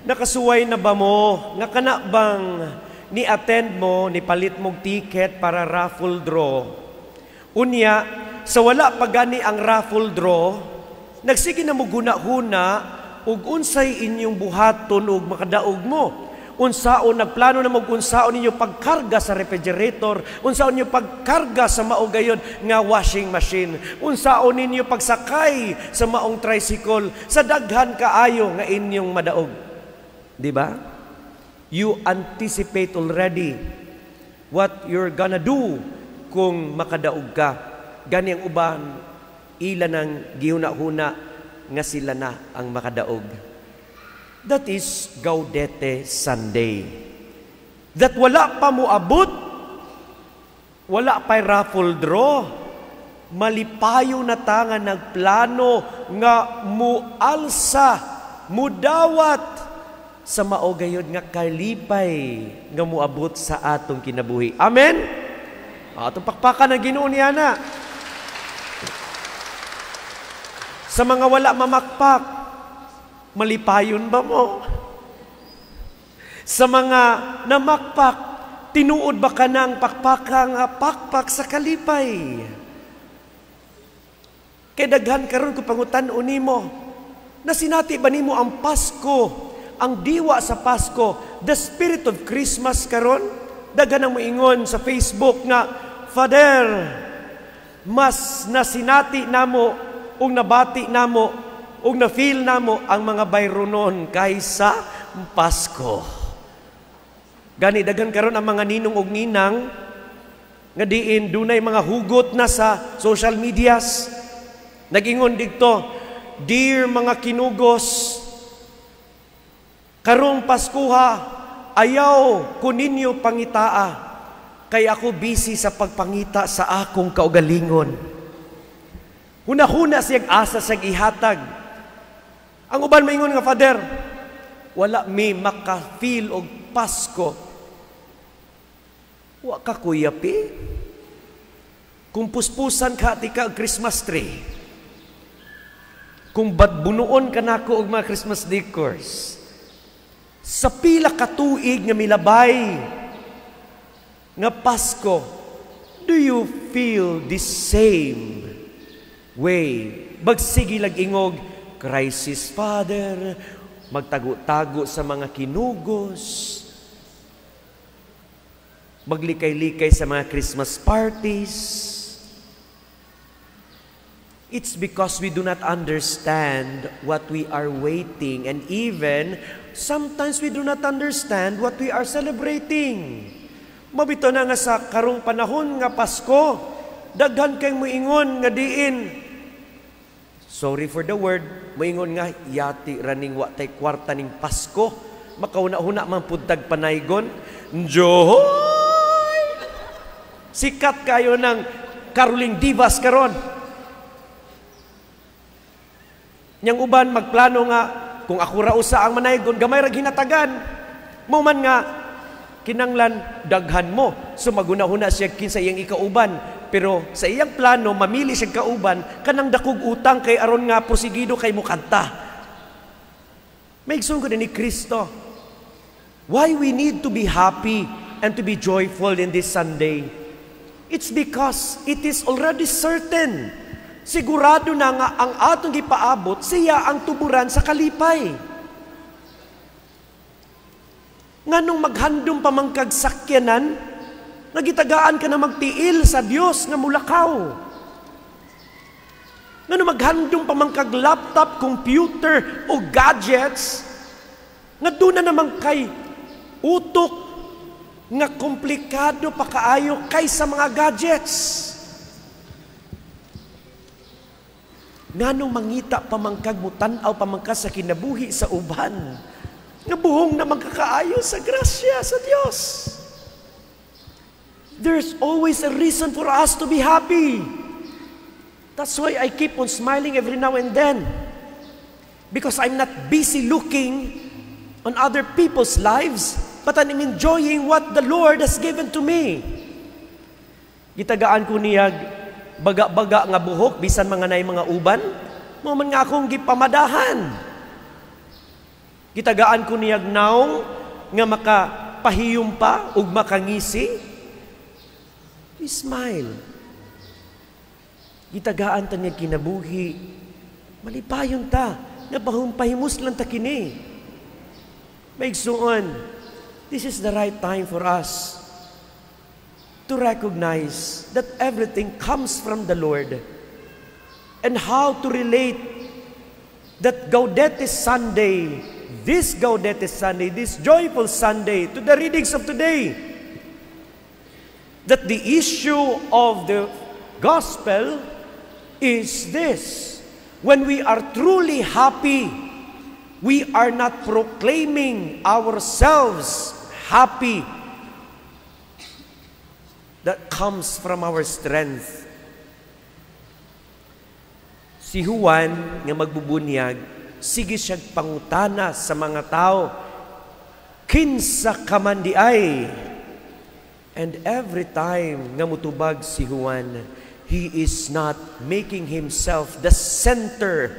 Nakasuway na ba mo nga kana bang ni-attend mo, nipalit mong ticket para raffle draw? Unya, sa wala pa gani ang raffle draw, nagsige na mo guna-huna ug unsay inyong buhaton ug makadaog mo. Unsaon nagplano na mo unsaon ninyo pagkarga sa refrigerator, unsaon ninyo pagkarga sa mao gayon nga washing machine, unsaon ninyo pagsakay sa maong tricycle sa daghan kaayo nga inyong madaog. Di ba? You anticipate already what you're gonna do kung makadaog ka. Gani ang uban, ila nang gihuna-huna nga sila na ang makadaog. That is Gaudete Sunday. That wala pa moabot, wala pa raffle draw, malipayo na ta nga nagplano nga mualsa, mudawat sa mao gayod nga kalipay nga muabot sa atong kinabuhi. Amen? Atong pakpakan ang Ginoo niya na. Sa mga wala mamakpak, malipayon ba mo? Sa mga namakpak, tinuod ba ka ng pakpaka nga pakpak sa kalipay? Kay daghan karon ko pangutan-on nimo, nasinati ba nimo ang Pasko, ang diwa sa Pasko, the spirit of Christmas karon? Daghan ang moingon sa Facebook nga, "Father, mas nasinati namo ug nabati namo ug na-feel namo ang mga bayronon kaysa Pasko." Gani daghan karon ang mga ninong ug ninang nga diin dunay mga hugot na sa social medias. Nagingon didto, "Dear mga kinugos, karong Paskuha ayaw ko ninyo pangitaa kay ako busy sa pagpangita sa akong kaugalingon." Huna-huna siyag asa siyag ihatag. Ang uban maingon nga, "Father, wala mi maka-feel og Pasko." Wa ka kuya pi. Kung puspusan ka ti ka og Christmas tree. Kung bunuon ka nako og mga Christmas decors. Sa pila ka tuig nga milabay nga Pasko, do you feel the same way? Bagsigi lag ingog, "Crisis, Father," magtago-tago sa mga kinugos, maglikay-likay sa mga Christmas parties. It's because we do not understand what we are waiting, and even sometimes we do not understand what we are celebrating. Mao bitaw na nga sa karong panahon nga Pasko, daghan kay moingon nga diin, sorry for the word, moingon nga, "Yati raning wa tay kwarta ning Pasko, makauna-huna man pud tag panaygon." Joy! Sikat kayo ng caroling divas karon. Nyang uban magplano nga kung ako ra usa ang manaygon, gamay ra hinatagan. Mo man nga kinanglan daghan mo. So maguna-huna siya kinsa iyang ikauban. Pero sa iyang plano, mamili siya kauban kanang dakog utang kay aron nga prosigido kay mukanta. May igsoon ko din ni Kristo. Why we need to be happy and to be joyful in this Sunday? It's because it is already certain. Sigurado na nga ang atong gipaabot, siya ang tuburan sa kalipay. Nganong maghandom pa man kag sakyanan, nagitagaan ka na magtiil sa Dios nga mulakaw. Nganong maghandom pa man kag laptop, computer o gadgets, nga doon na naman kay utok nga komplikado pa kaayo kaysa mga gadgets. Nganong mangita pa man kag mutan-aw pa man ka sa kinabuhi sa uban, nga buhong na magkakaayo sa grasya sa Dios. There's always a reason for us to be happy. That's why I keep on smiling every now and then. Because I'm not busy looking on other people's lives, but I'm enjoying what the Lord has given to me. Gitagaan ko niyag baga-baga nga buhok, bisan mga nay mga uban, mo man nga akong gipamadahan. Gitagaan ko niyag naong nga makapahiyom pa ug makangisi. We smile. Gitagaan ta niya kinabuhi. Malipayon ta. Nga pahimus lang ta kini. Maigsuon, this is the right time for us to recognize that everything comes from the Lord and how to relate that Gaudete Sunday, this Gaudete Sunday, this joyful Sunday, to the readings of today. That the issue of the gospel is this: when we are truly happy, we are not proclaiming ourselves happy that comes from our strength. Si Juan nga magbubunyag, sige siya pangutana sa mga tao, "Kinsa ka man diay?" And every time nga mutubag si Juan, he is not making himself the center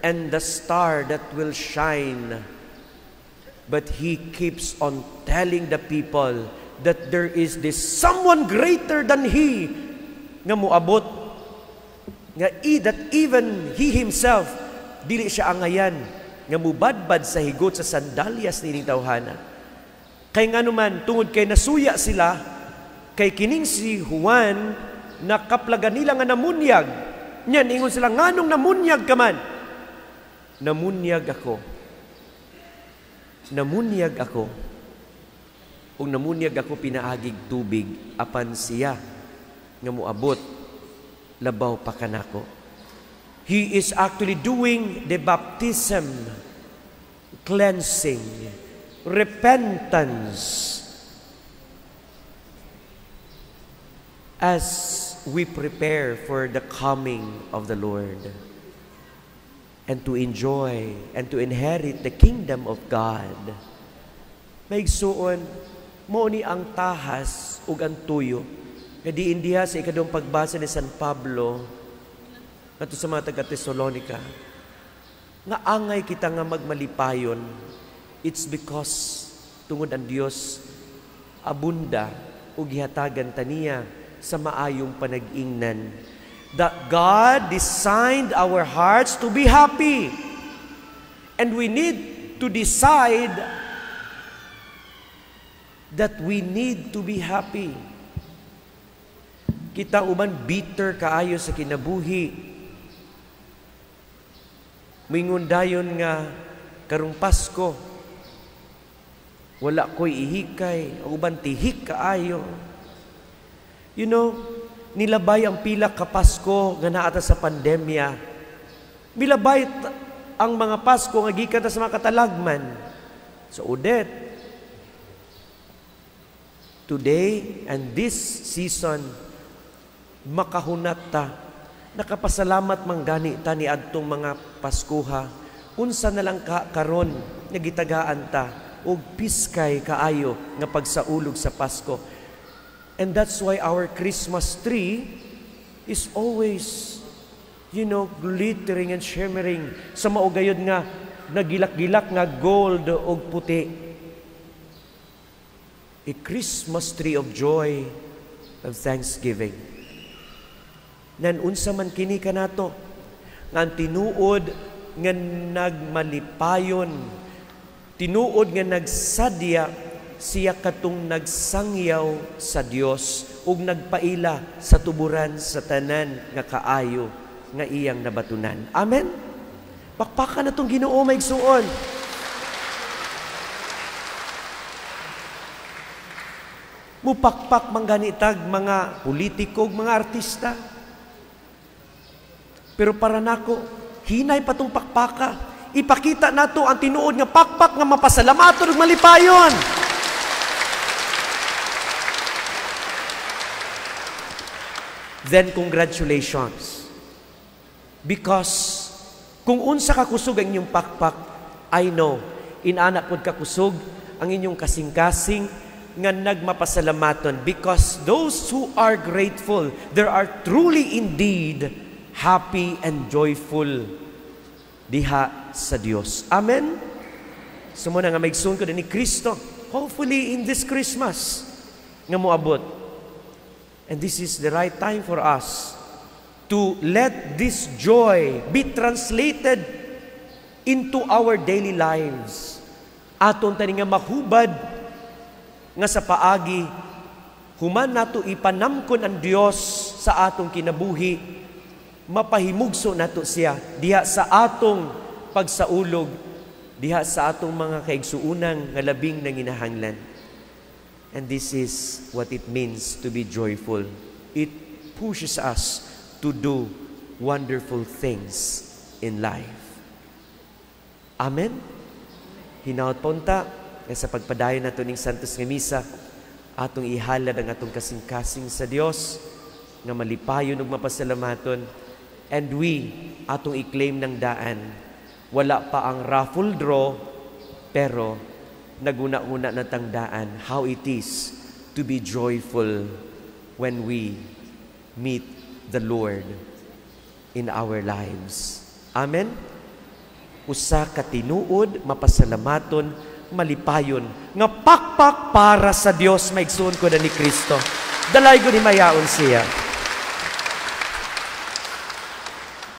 and the star that will shine. But he keeps on telling the people that there is this someone greater than he nga muabot nga that even he himself dili siya angayan nga mubadbad sa higot sa sandalyas nining tawhana. Kay nganuman, tungod kay nasuya sila kay kining si Juan nakaplagan nila nga namunyag. Nyan ingon sila, "Nganong namunyag ka man?" "Namunyag ako. Namunyag ako. Ug namunyag ako pinaagig tubig, apan siya nga muabot labaw pa kanako." He is actually doing the baptism, cleansing, repentance, as we prepare for the coming of the Lord and to enjoy and to inherit the kingdom of God. Maigsuon, mao ni ang tahas ug ang tuyo nga diin diha sa ikaduhang pagbasa ni San Pablo ngadto sa mga taga Tesalonica, nga angay kita nga magmalipayon. It's because tungod ang Dios abunda ug gihatagan ta niya sa maayong panag-ingnan, that God designed our hearts to be happy, and we need to decide that we need to be happy. Kita uban bitter kaayo sa kinabuhi. Mingon dayon nga karong Pasko wala ko'y ihikay, uban tihik kaayo. Nilabay ang pila ka Pasko nga naa ta sa pandemya. Milabay ang mga Pasko nga gikan ta sa mga katalagman. Sa Odette, today and this season, makahunat ta. Nakapasalamat man gani ta ni adtong mga Paskuha. Unsa na lang ka karon nga gitagaan ta og piskay kaayo nga pagsaulog sa Pasko. And that's why our Christmas tree is always glittering and shimmering sa mao gayod nga nagilak-gilak nga gold og puti. A Christmas tree of joy, of thanksgiving. Nan unsa man kini kanato nga ang tinuod nga nagmalipayon, tinuod nga nagsadya, siya katong nagsangyaw sa Dios ug nagpaila sa tuburan sa tanan nga kaayo nga iyang nabatunan. Amen. Pakpakan natong Ginoo, maigsuon. Mupakpak mangganitag mga politiko, mga artista. Pero para nako, hinay pa tong pakpaka. Ipakita nato ang tinuod nga pakpak nga mapasalamaton ug malipayon. Then congratulations. Because kung unsa ka kusog ang inyong pakpak, I know, inana pod ka kusog ang inyong kasing-kasing nga nagmapasalamaton, because those who are grateful, there are truly indeed happy and joyful diha sa Dios. Amen? So mao na nga, maigsoon ko ni Kristo, hopefully in this Christmas nga moabot. And this is the right time for us to let this joy be translated into our daily lives. Aton tani nga mahubad nga sa paagi human nato ipanamkon ang Dios sa atong kinabuhi, mapahimugso nato siya diha sa atong pagsaulog diha sa atong mga kaigsuunan nga labing nanginahanglan. And this is what it means to be joyful. It pushes us to do wonderful things in life. Amen. Hinaot pa unta nga sa pagpadayon nato ning Santos nga Misa, atong ihalad ang atong kasing-kasing sa Dios nga malipayon ug mapasalamaton, and we atong i-claim ng daan. Wala pa ang raffle draw, pero naguna-una na tang daan how it is to be joyful when we meet the Lord in our lives. Amen. Usa ka tinuod, mapasalamaton, malipayon nga pakpak para sa Dios, maigsuon ko na ni Kristo. Dalaygon, himayaon siya.